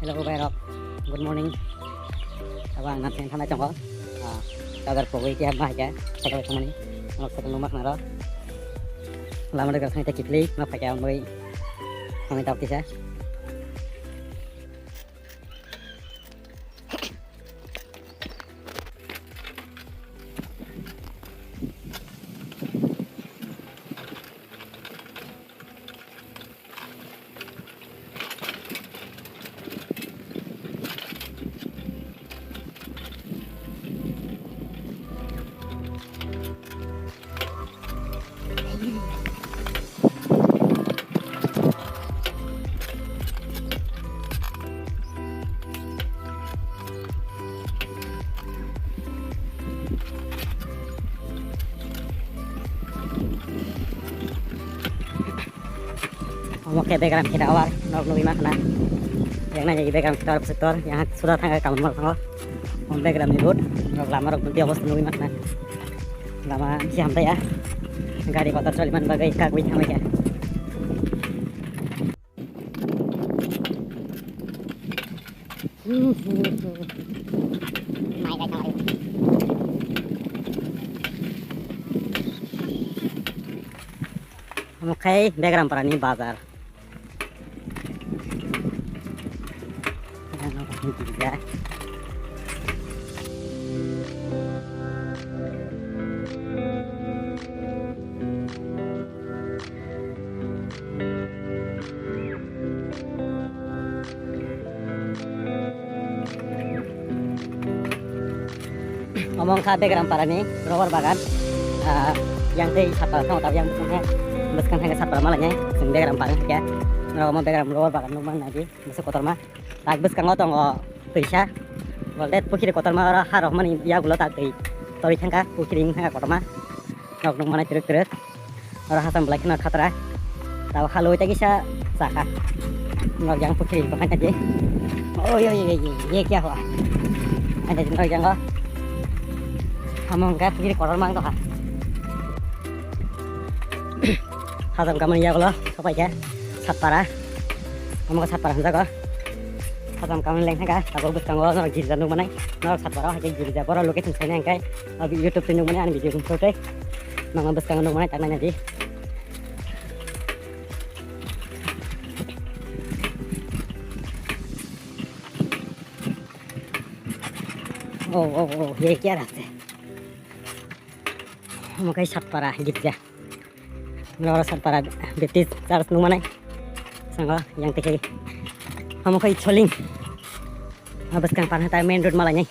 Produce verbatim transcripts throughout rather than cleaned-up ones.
Hello, bhai rok. Good morning. Abo ang nansing thanai tongo. Ah, kajar pogwi khe ma hai khe, sakal thangmani. Norok sakal numa khnaro. Lama de gasang te kiphilwi ma phai khe ang bai. Thangwi tok kisa. Omo khe background khe tower, nok nugwi mankha na. Yang nai background khe tower sector, yang suda thangkha kalam mal thango. Omo background ni road, nok lama rok bwlwi obosta nugwi mankha na. Lama bisi hamtaiya. Gari kotor choli man bagwi kagwi thangwi khe. Omo khai Begram Parani bazar. Omo wngkha Begram Parani rubber bagan. Ah, yang tei Satpara thango, tabuk yang bwskang khe, bwskang khe Satpara malainai. Chwng Begram Parani khe. Norok omo Begram rubber bagan nukmani nai di, bwswk kotorma. Tak bwskango tongo twisa. Bolde pukhiri kotorma oro ha rok mani yagulo tak twi torwi thangkha, pukhiri wng thangkha kotorma. Norok nukmani twrwk twrwk. Oro hasam belai kheno khatra. Tabuk halwi tei kisa chakha. Norok yang pukhiri bwkhani tei. Oi, oi, oi, oi, ye kya hua? Ani norok yango. Hamong khe pukhiri kotor mang tongkha. Hasam kamani yagulo sopai khe Satpara. Omo khe Satpara hwnjago. Hasam kamani leng thangkha. Tabuk bwskango norok girja nukmanai. Norok Satpara hai khe girja. Borok location sainai hwnkhe. Abi YouTube twi nukmani ani video kung sotwi. Nangma bwskango nukmani tak naina di. Oh, oh, oh, ye kya raste? Omo khai Satpara girja. Noro Satpara Baptist Church nukmanai. Sango yang tei khai. Omo khai Choling. Abas kang pan hatai main road malainai.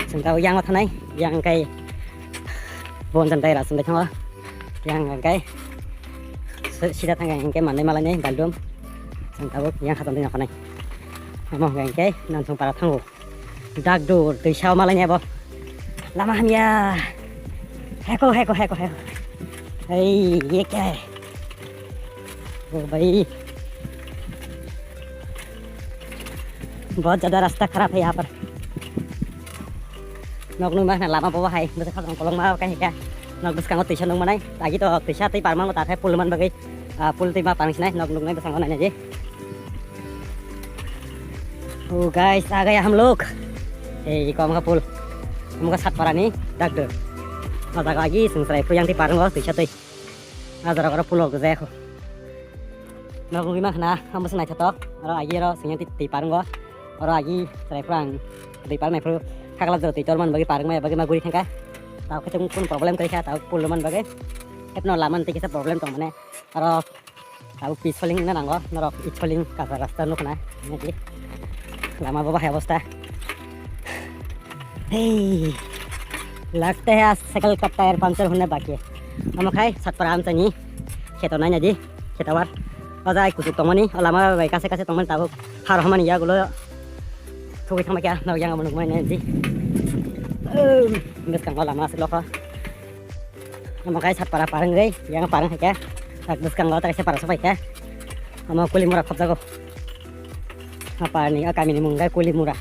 Chwng tabuk yango thanai, yang khe Bonjan dai rasing bai thango. Yang khe si-, sida thangkhe hwnkhe manwi malainai baldum. Chwng tabuk yang khatam twi nokhanai. Omo hwnkhe Nansong para thango. Dak dur twi sao malainai bo. Lama hamya. Heko, heko, heko, heko. Ei, ye kya hai? ओ भाई, बहुत ज्यादा रास्ता खराब है यहाँ पर। Nok nung ma lama bo hai, bwsa khajang kolong ma kai ka. Nok bwskango twisa nung manai. Agi to twisa twi parmango ta khai pul man bagwi. Ah, pul twi ma pang sinai, nok nung nai bwskango nai nai. Oh guys, आ गया हम लोग। Ei, kom ka pul. Kom ka Satpara ni dak de. Ada lagi sengsrai puyang twi parmango twisa twi. Ajar oro pulo gajai kho. Nok nugwi mankha na, ang bwswk naithotok. Oro agi oro sengya twi, twi parwngo. Oro agi chwrai phuru ang twi parwnai phuru khakla jora twi torman bagwi parwngmaya bagwi ma guri thangkha. Tabuk khe chwng kunu problem kwrwi kha, tabuk pulo man bagwi. Hepno lama twi kisa problem tong mane. Oro tabuk pitch soling wngna nango. Norok pitch soling kacha rasta nukna. Naki lama bo bahai obostha. Hey, लगता है आज साइकिल का tyre puncture होने बाकी है। Omo khai Satpara amchaini kheto naina di, khetawar. O jaga kuchuk tongmani, o lama bai kase kase tongmani tabuk. Har hamani yagulo thugui thangma kya, no yang abo nukmani di. Bwskango lama aswk lokho. Omo khe Satpara parwngwi, yang parwng hai khe. Tak bwskango tak khe para sobai khe. Omo Kulimura khopjago. O parni, o kamini mung khe Kulimura.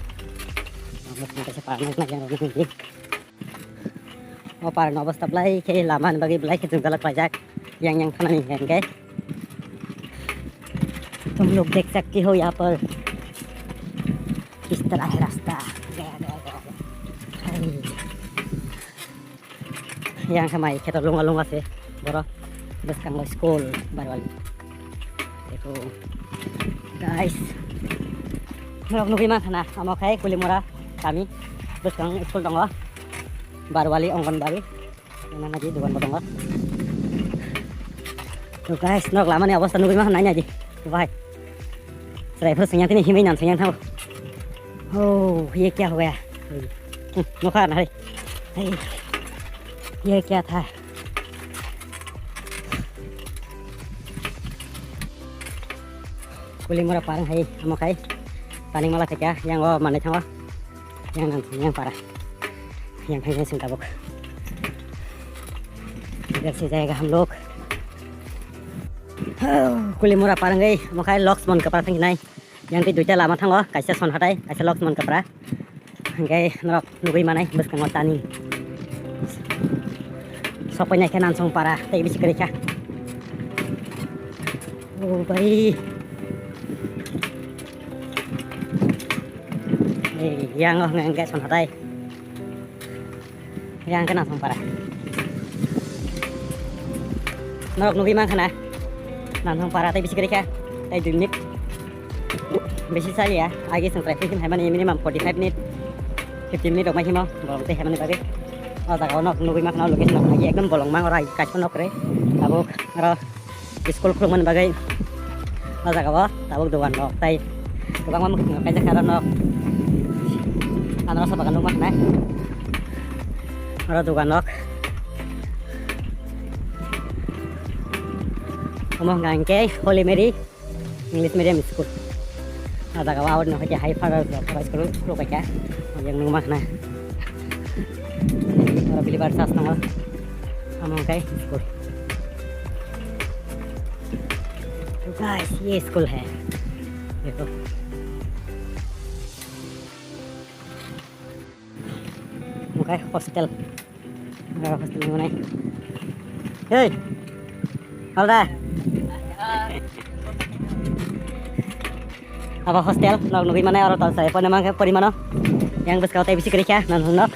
Omo khe parwng nai yang rwgwi. O parni obostha belai khe lama ni bagwi belai khe jwngjal khlaijak. Yang yang thanani hwnkhe. तुम लोग देख सकते हो यहाँ पर किस तरह है रास्ता। Gaya, gaya, gaya, gaya. Hai. Yang khe mai kheto lunga lunga se borok bwskango school Barwali. Eko guys, norok nugwi mankha na, omo khai Kulimura kami bwskang school tongo, Barwali Anganwadi. Nana di dogan bo tongo. To guys, norok lamani obostha nugwi mankha, naina di. Bhai. Chwrai phuru swngyang tini himwi nam swngyang thango. Oh, ye kya ho gaya? Hmm, nokha na hai. Hai. Ye kya tha? Kulimura parwng hai, omo khai. Tani mala khaikha, yang o manwi thango. Yang nang, yang para. Yang phai phai sing tabuk. Idak se jayega ham log. Kulimura parwngwi, omo khai Loksmon Kapra thang nai. Yang tei duita lama thango, kaisa Son Hatai, kaisa Loksmon Kapra. Hingke norok nugui manai bwskango tani. Sokoi nai khe Nansong para tei bisi kwrwi kha. O bai. Ei, yang o hwnka hwnkhe Son Hatai. Yang khe Nansong para. Norok nugui mankha na? Nansong para tei bisi kwrwi kha. Tei dui minute. Bisi chaliya. Agi chwng try khe haimani minimum forty five minute, fifty minute rok mai himo. Bolong tei haimani bagwi. O jaga o nok nugui mankha na, location nok nagi ekdom bolong mang oro kaisa nok re. Tabuk oro school khulukmani bagwi o jaga o tabuk dogan rok tei kwbangma mwkhwtwng rok kaijak kha aro nok. Ano rasa bagan nukma khanai oro dogan rok. Omo hwnka hinkhe Holy Mary English Medium School. O jaga o aboni hwnkhe High Father Baptist School khuluk kha. Yang nukma khna. Oro believer church tongo. Omo hwnkhe school. तो गाइस, ये स्कूल है, देखो। Omo khai hostel. Omo hostel ni manai. Hey. Alda. Abo hostel, nok nugui manai oro tong sai pone mangkhe porimano. Yang bwskao tei bisi kwrwi kha, nang nok.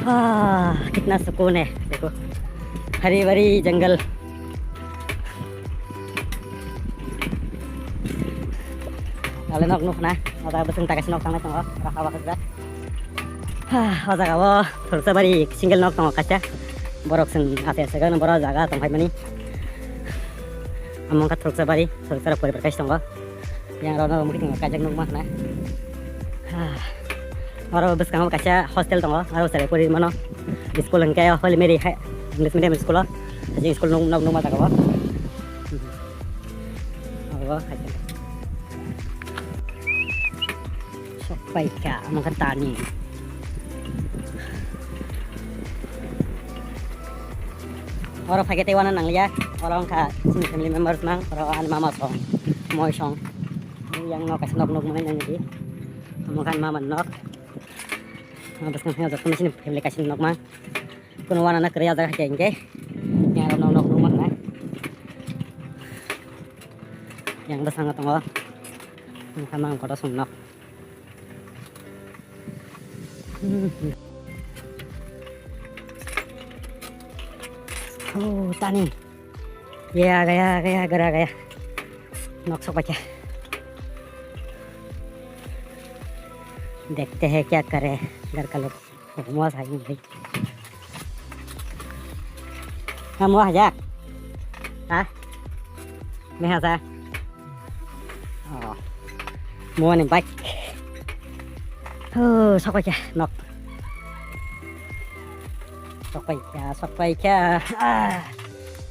Ah, kitna sukun hai, dekho. Hari bari jungle. Ale nok nukna, o jaga bwswng takasi nok tangnai tongo, raka baksa. Ha, o jaga o Thuruksa bari single nok tongo kaisa. Borok chwng ase ase gana borok jaga tong phaimani. Amo wngkha Thuruksa bari, Thuruksa rok poribar kaisa tongo. Yang rok no mukti tongo kaijak nukma khna. Ha. Oro bwskango kaisa hostel tongo, aro chwrai pori mano. School hwnkhe Holy Mary High English Medium School o. Hajing school nuk, nuk, nukma jaga o. Abo hai. Sok pai kha, omo khe tani. Oro phaikhe tei uanw nangliya. Oro wngkha chini family members mang, oro ani mama song, moi song. Yang nok kaisa nok nukmani nangdi. Omo khe ani mama nok. Omo bwskang phai joto chini family kaisa nok mang. Kuno uanana kwrwi o jaga hai khe hinkhe. Yang rok nok nukma khnai. Yang bwskango tongo. Wngkha mang kotor song nok. Oh, tani. Gaya, gaya, gaya, gara, gaya. Nok sok bacha. देखते हैं क्या करे घर का लोग। Mo sa yung hai. Ha, mo haja. Ha? Me haja. Oh. Mo ni bike. Oh, sok pai kha nok. Sok pai kha, sok pai kha. Ah.